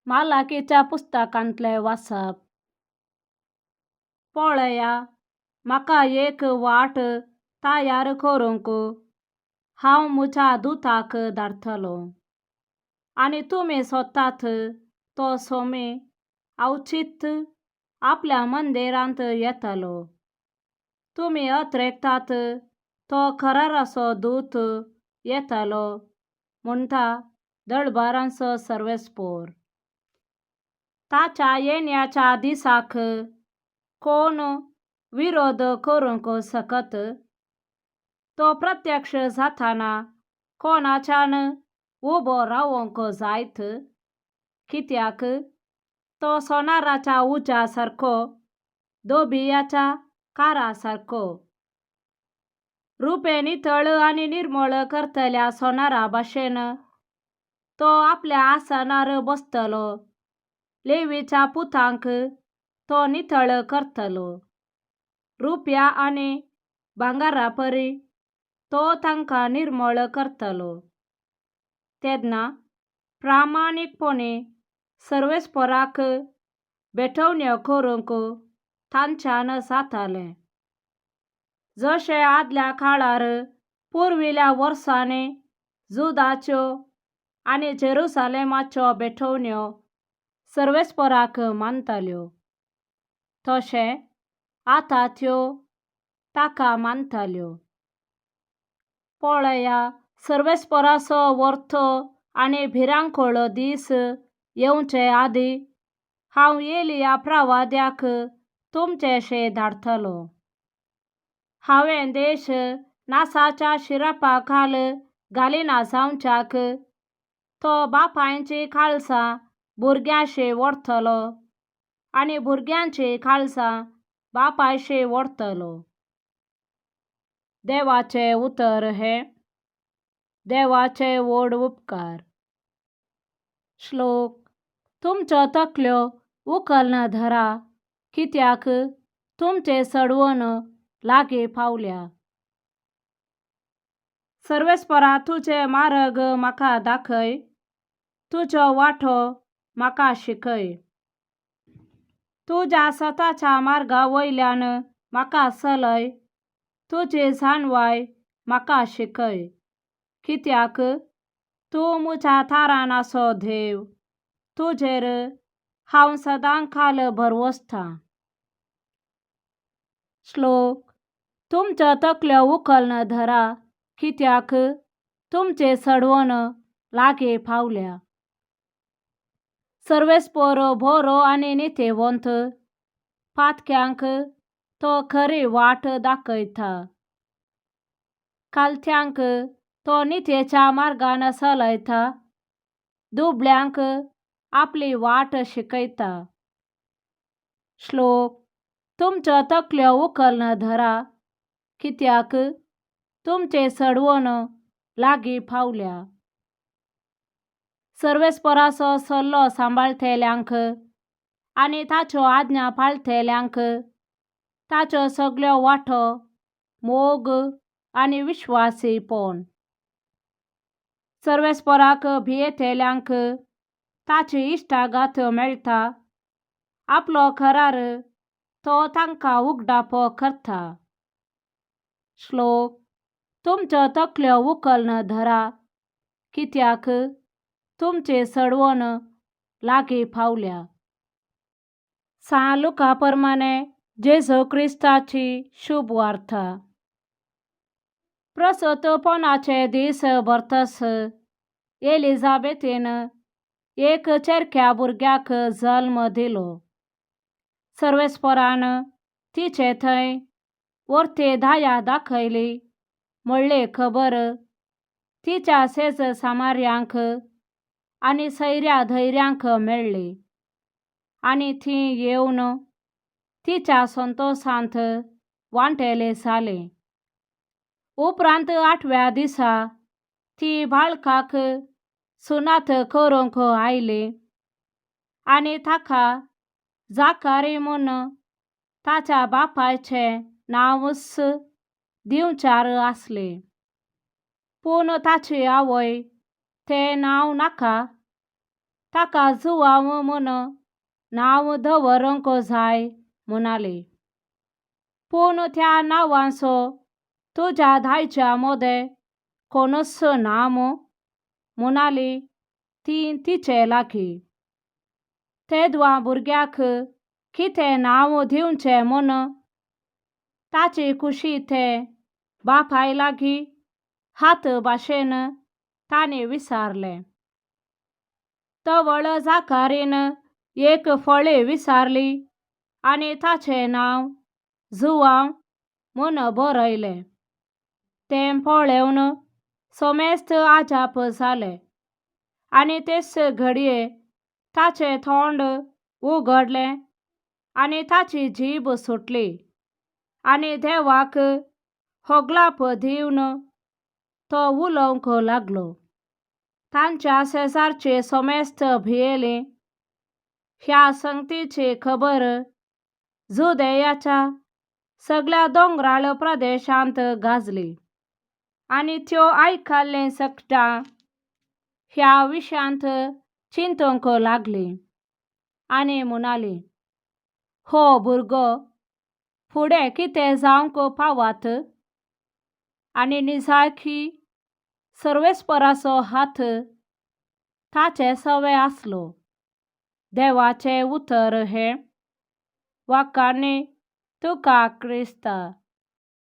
मालाकीच्या पुस्तकांतलें वाचप. पळया, म्हाका एक वाट तयार करूंक हांव म्हज्या दुताक धाडटलो आनी तुमी सोदतात तो सोमी अवचीत आपल्या मंदिरांत येतलो. तुमी अत्रेकतात तो कराराचो दूत येतलो म्हणटा दळबारांचो सर्वेस्पोर. ताच्या येण्याच्या दिसाक कोण विरोध करूंक शकत? तो प्रत्यक्ष जाताना कोणाच्यान उबो रावंक जायत? कित्याक तो सोनाराच्या उज्या सारको, दोबियाच्या कारा सारको. रुपें नितळ आनी निर्मळ करतल्या सोनारा भाशेन तो आपल्या आसनार बसतलो. लेवीच्या पुतांक तो नितळ करतलो. रुप्या आनी भांगरा परी तो तांकां निर्मळ करतलो. तेन्ना प्रामाणीकपणी सर्वेस्पराक भेटवण्यो करूंक तांच्यान जातालें. जशें आदल्या काळार पुर्विल्ल्या वर्सांनी जुदाच्यो आनी जेरुसालेमाच्यो भेटवण्यो सर्वेस्पराक मानताल्यो, तशें आतां त्यो ताका मानताल्यो. पळया, सर्वेस्पराचो वर्थो आनी भिरांकूळ दीस येवचे आदीं हांव एलिया प्रवाद्याक तुमचेशें धाडटलो. हांवें देश नासाच्या शिरपा खाल घालिना जावच्याक तो बापायची काळसां भुरग्यांशी व्हरतलो आनी भुरग्यांची काळसां बापायशी व्हरतलो. देवाचें उतर हें देवाचे व्हड उपकार. श्लोक. तुमच्यो तकल्यो उखलना धरा, कित्याक तुमचें सडवण लागीं पावल्या. सर्वेस्परा, तुजे मार्ग म्हाका दाखय, तुजो वाटो म्हाका शिकय. तुज्या सताच्या मार्गा वयल्यान म्हाका चलय, तुजी जाणवाय म्हाका शिकय. कित्याक तूं म्हज्या थारानाचो देव, तुजेर हांव सदां काल भरवसतां. श्लोक. तुमच्यो तकल्यो उखलना धरा, कित्याक तुमचें सडवण लागीं पावल्या. सर्वेस्पोर बरो आनी नितीवंत, पातक्यांक तो खरी वाट दाखयता. कालत्यांक तो नितेच्या मार्गान चलयता, दुबळ्यांक आपली वाट शिकयता. श्लोक. तुमच्यो तकल्यो उखलना धरा, कित्याक तुमचें सडवण लागीं पावल्या. सर्वेस्पराचो सल्लो सांबाळटल्यांक आनी ताच्यो आज्ञा पाळटल्यांक ताच्यो सगळ्यो वाटो मोग आनी विश्वासीपण. सर्वेस्पराक भियेतल्यांक ताची इश्टागत मेळटा, आपलो करार तो तांकां उगडापो करता. श्लोक. तुमच्यो तकल्यो उखलना धरा, कित्याक तुमचें सडवण लागीं पावल्या. सां लुका प्रमाणे जेजू क्रिस्ताची शुभ वार्ता. प्रसूतपणाचे दीस भरतस एलिझाबेथीन एक चेरक्या भुरग्याक जल्म दिलो. सर्वेस्परान तिचे थंय वर्ती दया दाखयली म्हणली खबर तिच्या सेज सामार्यांक आनी सैऱ्या धैर्यांक मेळ्ळी आनी ती येवन तिच्या संतोशांत वांटेले जाले. उपरांत आठव्या दिसा ती बाळकाक सुनात करूंक आयली आनी ताका जाकारी म्हूण ताच्या बापायचें नांवच दिवचार आसलें. पूण ताची आवय तें नांव नाका, ताका जुवांव म्हूण नांव दवरूंक जाय म्हणाली. पूण त्या नांवाचो तुज्या दायच्या मदें कोणूच ना मूं, म्हणाली ती तिचे लागीं. तेदवां भुरग्याक कितें नांव दिवचें म्हूण ताची खुशी ते बापाय लागीं हात भाशेन तांणी विचारलें. तवळ जाकारीन एक फळी विचारली आनी ताचें नांव जुवांव म्हूण बरयलें. तें पळेवन समेस्त अजाप जालें आनी तेच घडये ताचें तोंड उगडलें आनी ताची जीब सुटली आनी देवाक होगलाप दिवन तो उलोवंक लागलो. तांच्या शेजारचे समेस्त भियेले. ह्या संगतीची खबर जुदेयाच्या सगळ्या दोंगराळ प्रदेशांत गाजली आनी त्यो आयकल्लीं सगटां ह्या विशयांत चिंतूंक लागलीं आनी म्हणालीं, हो भुरगो फुडें कितें जावंक पावत? आनी निजायकी सर्वेस्पराचो हात ताचे सवे आसलो. देवाचें उतर हें. वाकांनी तुका क्रिस्ता.